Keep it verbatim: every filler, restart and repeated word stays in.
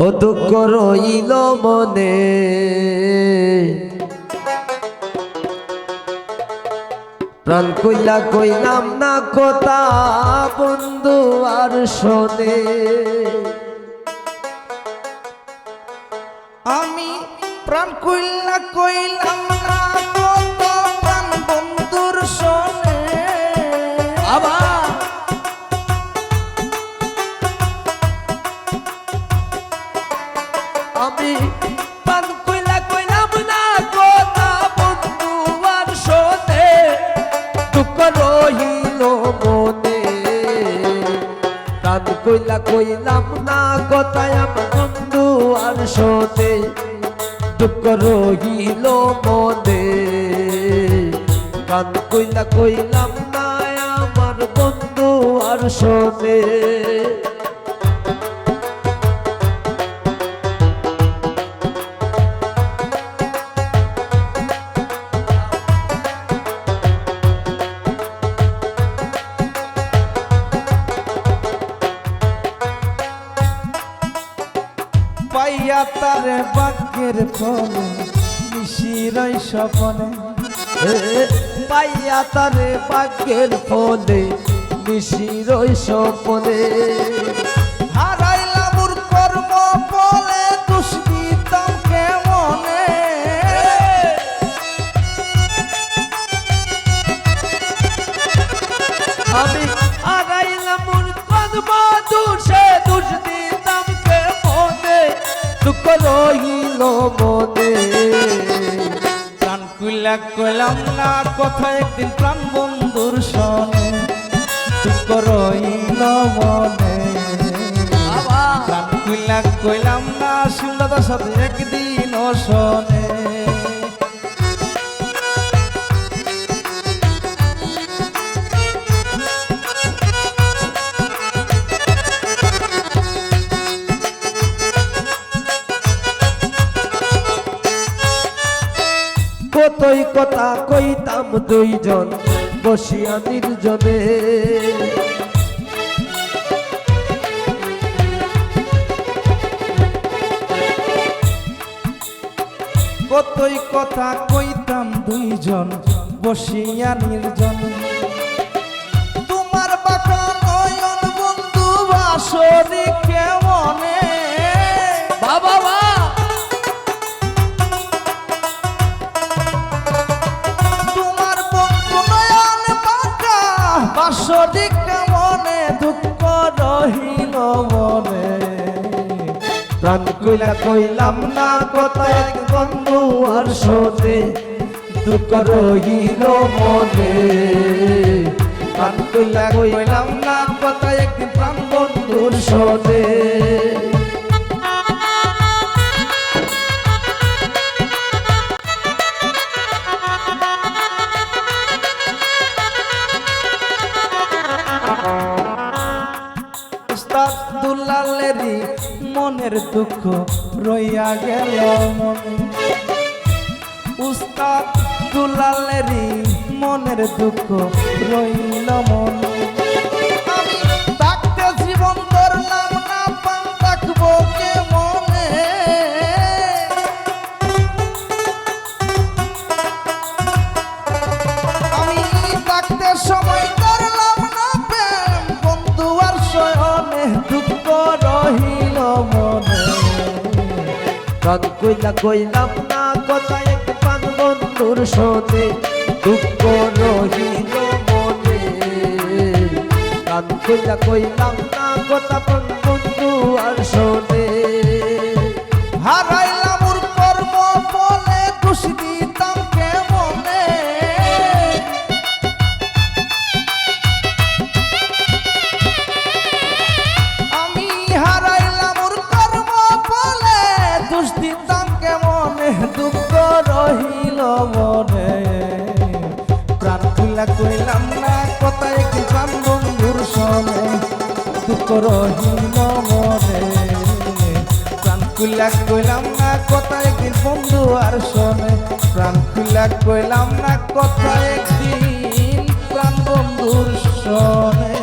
ও দুঃখ রইল মনে, প্রাণ খুইলা কইলাম না কথা বন্ধু আর শোনে। আমি প্রাণ খুইলা কইলাম না কথা প্রাণ বন্ধুর শোনে। বাবা, আমি প্রাণ খুইলা কইলাম না কথা বন্ধু আর শোনে, দুঃখ রহিল মনে। প্রাণ খুইলা কইলাম না কথা আমার বন্ধু আর শোনে, দুঃখ রহিল মনে। প্রাণ খুইলা কইলাম না আমার বন্ধু আর শোনে। পাইয়া তারে ভাগ্যের ফলে নিশির ওই স্বপনে। এ, পাইয়া তারে ভাগ্যের ফলে নিশির ওই স্বপনে। হারাইলাম ওর কর্ম ফলে দুষ দিতাম কেমনে। আমি হারাইলাম ওর কর্ম দোষে দুষ দিতাম কেমনে, দুঃখ রহিল মনে। প্রাণ খুইলা কইলাম না কথা একদিন প্রাণ বন্ধুর শোনে, দুঃখ রইল মনে। বাবা। প্রাণ খুইলা কইলাম না সুন্দর সাথে একদিন শোনে। কতই কথা কইতাম দুইজন বসিয়া নির্জনে। কতই কথা কইতাম দুইজন বসিয়া নির্জনে। তোমার বাঁকা নয়ন বন্ধু বাসরি কেমনে। বাবা, বাহ। তোমার বন্ধু নয়ন বাঁকা বাসরি কেমনে, দুঃখ রহিল মনে। প্রাণ খুইলা কইলাম না কথা এক বন্ধু আর শোনে, দুঃখ রহিল মনে। প্রাণ খুইলা কইলাম না কথা একদিন প্রাণ বন্ধুর শোনে। উস্তাদ দুলালেরই মনের দুঃখ রইয়া গেল মনে। উস্তাদ দুলালেরই মনের দুঃখ রইল মনে। আমি থাকতে জীবন ধরলাম না, প্রাণ থাকবো কেমনে? আমি থাকতে সময় ধরলাম না প্রেম, বন্ধু আর শয়নে দুঃখ রহিল মনে। প্রাণ খুইলা কইলাম না কথা এক প্রাণ বন্ধুর শোনে, দুঃখ রহিল মনে। প্রাণ খুইলা কইলাম না কথা প্রাণ বন্ধু আর শোনে। হারাইলাম ওর কর্ম ফলে দুষ দিতাম কেমনে? আমি হারাইলাম ওর কর্ম ফলে দুষ দিতাম কেমনে? দুঃখ রহিল মনে। প্রাণ খুলা কইলাম না কথা একদিন প্রাণ বন্ধুর সনে, দুঃখ রহিল মনে। প্রাণ খুলা কইলাম না কথা একদিন বন্ধু আর সনে, প্রাণ খুলা কইলাম না কথা একদিন প্রাণ বন্ধুর সনে।